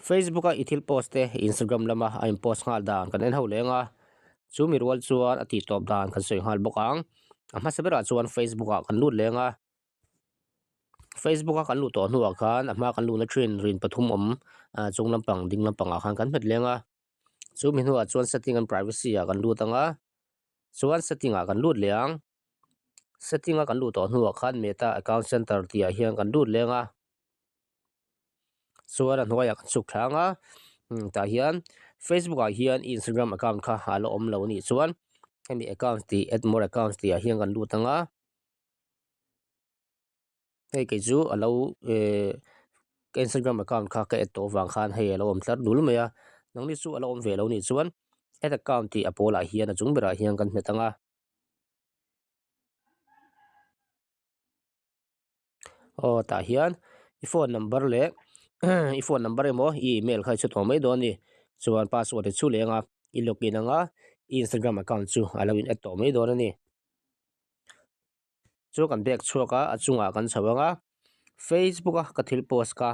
Facebook a i thil post te Instagram lama a in post nghal dan kan en ho leng a, chu mi rual chuan a tih tawp dan kan sawi nghal bawk ang. A hmasa berah chuan Facebook ah kan lut leng a, Facebook a kan luh tawh hnuah khan a hma kan luhna thin rin pathum awm ah chung lampang ding lampangah khan kan hmet leng a, chu mi hnuah chuan setting and privacy ah kan lut ang a, chuan setting ah kan lut leh ang. Setting a kan luh tawh hnuah khan Meta account center tih ah hian kan lut leng a chuan a hnuaiah kan chhuk thlang a tah hian Facebook ah hian Instagram account kha a la awm lo a nih chuan hemi account tih add more accounts tih ah hian kan lut ang a. Hei kei chu a lo ehh ka instagram account kha ka add tawh avang khan hei a lo awm tlar dul mai a nangni chu a lo awm ve lo nih chuan add account tih a pawl ah hian a chung berah hian kan hmet ang a. Aw tah hian i phone number leh i phone number emaw i email kha i chhut tawh mai dawn a ni chuan password i chhu leh ang a i login ang a i instagram account chu a lo in add tawh mai dawn a ni. Chu kan bag chhuak a a chungah kan chho ang a facebook a ka thil post kha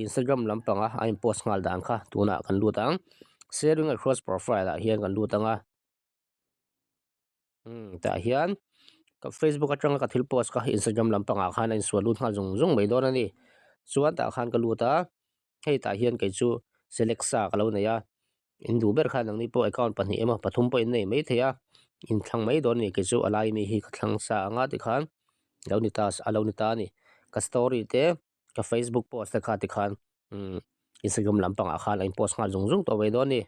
instagram lampanga a in post nghal dan kha tunah kan lut ang sharing across profile ah hian kan lut ang a umm tah hian ka facebook atanga ka thil post kha instagram lampangah khan a insual lut nghal zung zung mai dawn a ni chuan tah khan ka lut a hei tah hian kei chu select sa ka lo nei a in duh ber khan nangni pawh account pahnih emaw pathum pawh in nei mai thei a in thlang mai dawn a ni kei chu a lai mi hi ka thlang sa ang a tikhan lo ni ta a lo ni ta a ni ka story te ka facebook post te kha tikhan umm instagram lampangah khan a in post nghal zung zung tawh mai dawn a ni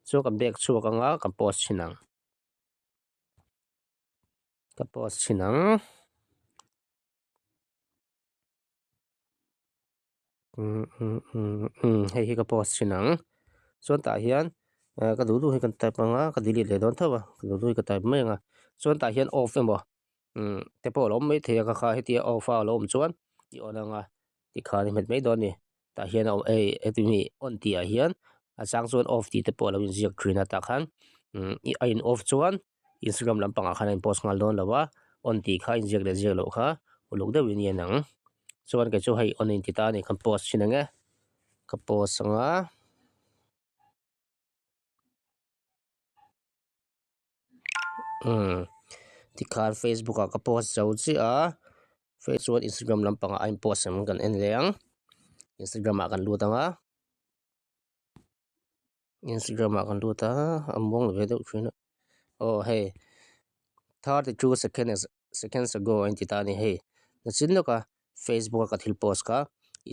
chuan kan bag chhuak ang a kan post thin ang ka post thin ang. Hei hi ka post thin ang chuan tah hian eh ka duh duh hi kan type ang a ka delete leh dawn tho a ka duh duh hi ka type mai ang a chuan tah hian off emaw te pawh a lo awm maithei a ka kha hetia off a lo awm chuan i on ang a tikhan i hmet mai dawn a ni tah hian a awm ei heti mi on tih ah hian a chang chuan off tih te pawh a lo inziak thin a tah khan a in off chuan. Instagram lampangah khan a in post nghal dawn lo a on tih kha inziak leh ziak loh kha uluk deuhin i en ang chuan kei chu hei on a inti ta a ni kan post thin ang e ka post ang a umm tikhan facebook ah ka post zo chiah a chuan instagram lampangah a in post ang kan en leh ang instagram ah kan lut ang a. Instagram ah kan lut a a muang ve deuh thin a aw hei 32 seconds seconds ago a inti ta a ni hei nachin lawka facebook a ka thil post kha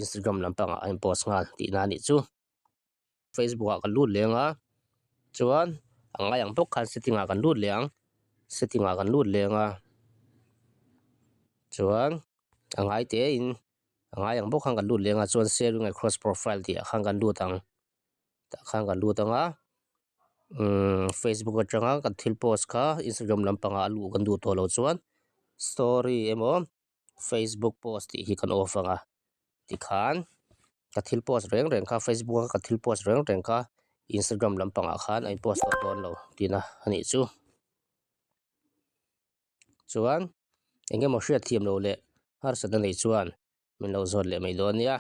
instagram lampangah a in post nghal tihna a nih chu facebook ah kan lut leng a chuan a ngai ang bawk khan setting ah kan lut leh ang setting ah kan lut leng a chuan a ngai te in a ngai ang bawk khan kan lut leng a chuan sharing across profile tih ah khan kan lut ang tah khan kan lut ang a umm facebook atanga kan thil post kha instagram lampangah a luh kan duh tawh loh chuan story emaw facebook post tih hi kan off ang a tikhan ka thil post reng reng kha facebook a ka thil post reng reng kha instagram lampangah khan a in post tawh dawn lo tihna a nih chu. Chuan eng emaw hriat thiam loh leh harsatna nei chuan min lo zawt leh mai dawn nia.